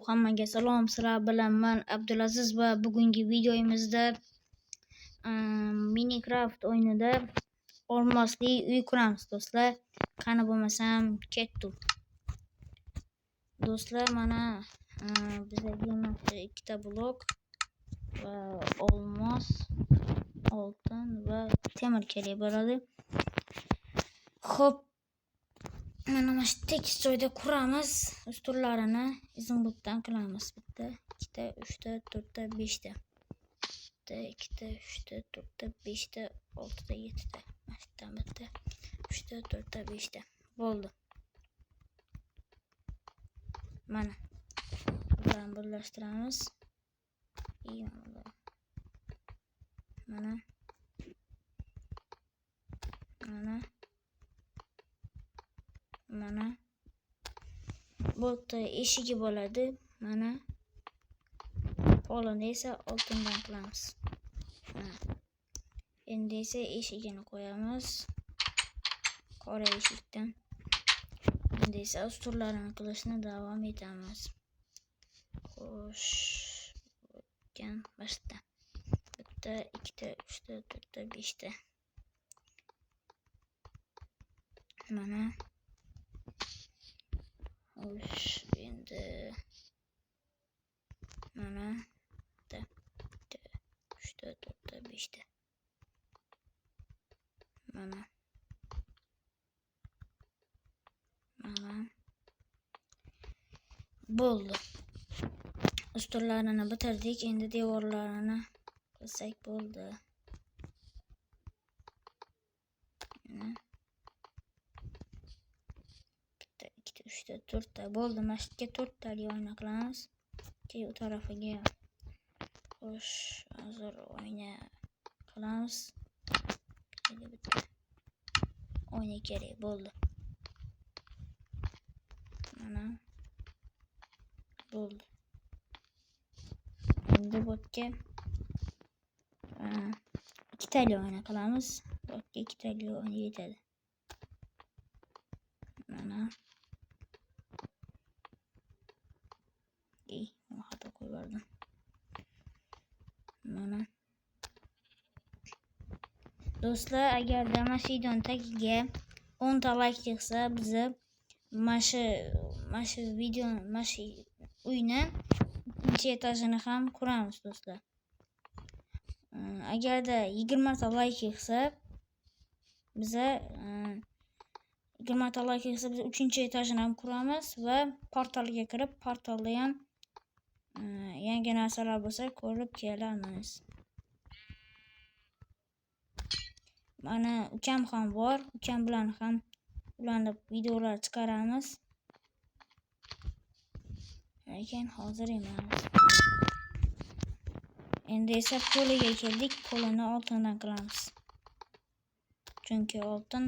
Hammaga salom, sizlar bilan man Abdulaziz va bugungi videomizda Minecraft o'yinida olmosli uy quramiz do'stlar. Qani bo'lmasam ketdik. Do'stlar, mana bizga mana ikkita blok va olmos, oltin va temir kerak bo'ladi. Xo'p, mana shu tekis joyda quramiz. Ustunlarini izumruddan qilamiz. Bitta, ikkita, uchta, to'rtta, beshta. Bitta, ikkita, uchta, to'rtta, beshta, oltita, yettita. Mana shu yerdan bitta, uchta, to'rtta, beshta. Bo'ldi. Mana. Bularni birlashtiramiz. Mana. Mana. Mana. Bu yerda eshigi bo'ladi. Mana. Polini esa oltindan qilamiz. Mana. Endi esa eshigini qo'yamiz. Qora eshikdan. Endi esa ustunlarini qilishni davom etamiz. Xo'sh, o'tgan boshda. Bitta, ikkita, uchta, to'rtta, beshta. Mana. Xo'sh, endi mana bitta, ikkita, uchta, to'rtta, beshta. Mana. Mana. Bo'ldi. Ustunlarini bitirdik. Endi devorlarini qilsak bo'ldi. Mana. Bitta, ikkita, uchta, to'rtta bo'ldi. Mana shu yerga to'rttali oyna qilamiz. Keyin u tarafiga. Xo'sh, hozir oyna qilamiz. Endi bitta oyna kerak bo'ldi. Mana. Bo'ldi. Endi bu yerga ikkitali oyna qilamiz. Bu yerga ikkitali oyna yetadi. Mana. Xato qo'yib yubordim. Mana. Do'stlar, agarda mana shu videoni tagiga 10 ta like yig'sa, biza mana shu videoni, mana shu uyni ikkinchi etajini ham quramiz do'stlar. Agarda 20 ta like yig'sa, biza 20 ta like yig'sa, biz 3-etajini ham quramiz va portalga kirib, portalda ham yangi narsalar bo'lsa ko'rib kelamiz. Mana ukam ham bor, ukam bilan ham ulanib videolar chiqaramiz. Lekin hozir emas. Endi esa poliga keldik. Polini oltindan qilamiz. Chunki oltin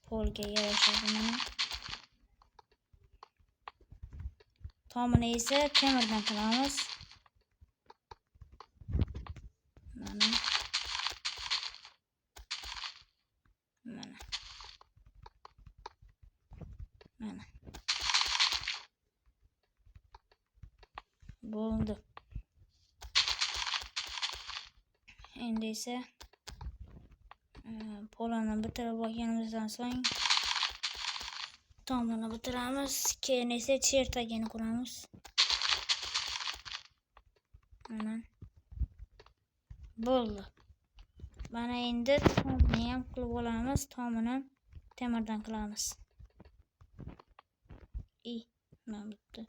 polga yarashadi. Mana. Tomini esa temirdan qilamiz. Mana. Mana. Mana. Bo'ldi. Endi esa polini bitirib olganimizdan so'ng tomini bitiramiz. Keyin esa chertagini quramiz. Mana. Bo'ldi. Mana endi tomini ham qilib olamiz. Tomini temirdan qilamiz. Mana bitta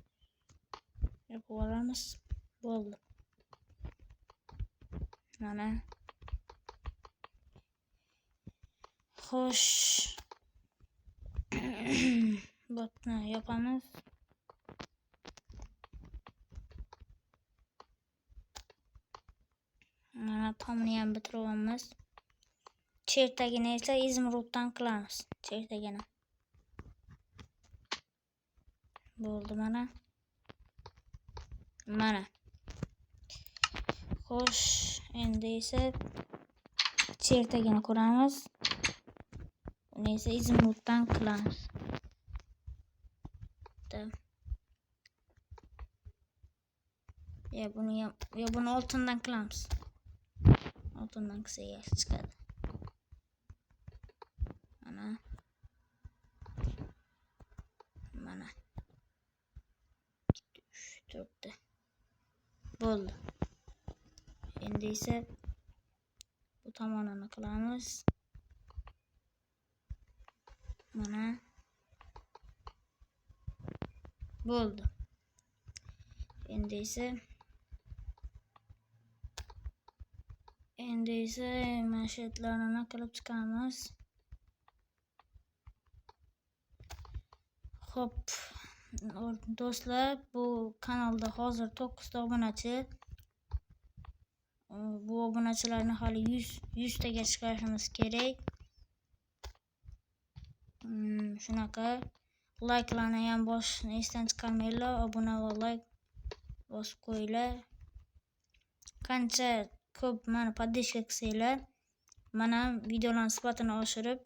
yopib olamiz. Bo'ldi. Mana. Xo'sh. Botni yopamiz. Mana tomini ham bitiryapmiz. Chertagini esa izumruddan qilamiz. Chertagini. Bo'ldi mana. Mana. Xo'sh, endi esa chertagini quramiz. Uni esa izumruddan qilamiz. Bitta. Ya buni ham, yo buni oltindan qilamiz. Oltindan qilsa yaxshi chiqadi. Mana. Mana. 2, 3, 4 ta. Bo'ldi. Endi esa bu tomonini qilamiz. Mana. Bo'ldi. Endi esa manshetlarni qilib chiqamiz. Xo'p, do'stlar, bu kanalda hozir 9 ta obunachi. Bu obunachilarni hali 100 taga chiqarishimiz kerak. Shunaqa likelarni ham bosishni esdan chiqarmanglar, obuna va like bosib qo'yinglar. Qancha ko'p meni podдержка qilsanglar, men ham videolarning sifatini oshirib,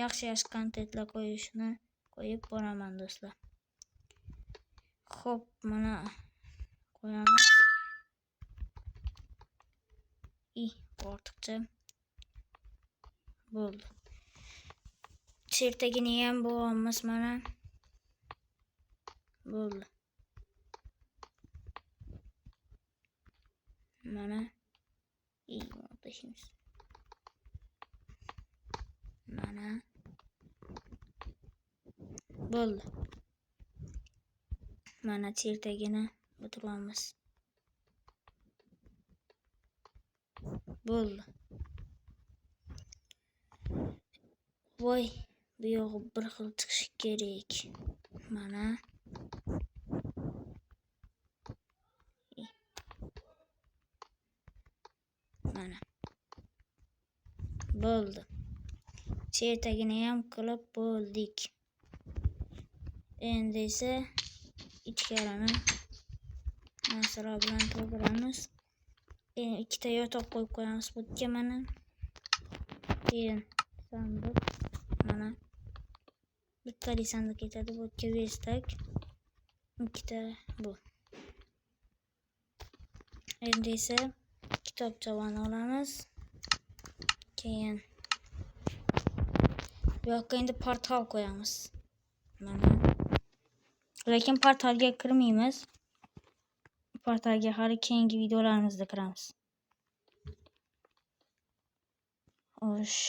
yaxshi-yaxshi kontentlar qo'yishni qo'yib boraman do'stlar. Xo'p, mana qo'yamiz. Ortiqcha bo'ldi. Chertagini ham bo'g'amiz mana. Bo'ldi. Mana. Tashlaymiz. Mana. Bo'ldi. Mana chertagini bitiramiz. Bo'ldi. Voy, bu yog'i bir xil chiqishi kerak. Mana. Mana. Bo'ldi. Chertagini ham qilib bo'ldik. Endi esa ichkarini narsalar bilan to'ldiramiz. Endi ikkita yotoq qo'yib qo'yamiz bu yerga mana. Keyin sandiq mana. Bittali sandiq ketadi bu yerga, vestak. Ikkita bu. Endi esa kitobchavani olamiz. Keyin bu yoqqa endi portal qo'yamiz. Mana. Lekin portalga kirmaymiz. Portalga hali keyingi videolarimizda kiramiz. Xo'sh.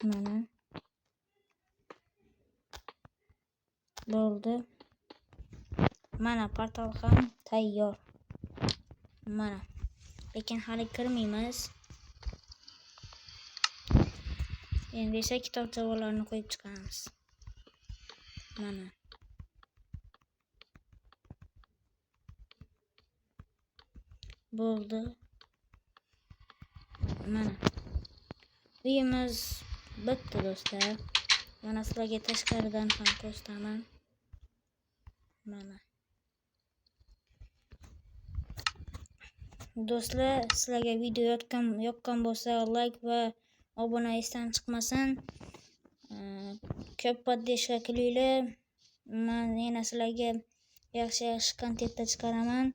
Mana. Bo'ldi. Mana portal ham tayyor. Mana. Lekin hali kirmaymiz. Endi esa kitobchalarni qo'yib chiqamiz. Mana. Bo'ldi. Mana. Uyimiz bitdi do'stlar. Mana sizlarga tashqaridan ham ko'rsataman. Mana. Do'stlar, sizlarga video yoqqan bo'lsa, like va obuna esdan chiqmasin. Ko'p podдержка qilinglar. Men yana sizlarga yaxshi-yaxshi kontentlar chiqaraman.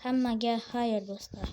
Hammaga xayr do'stlar.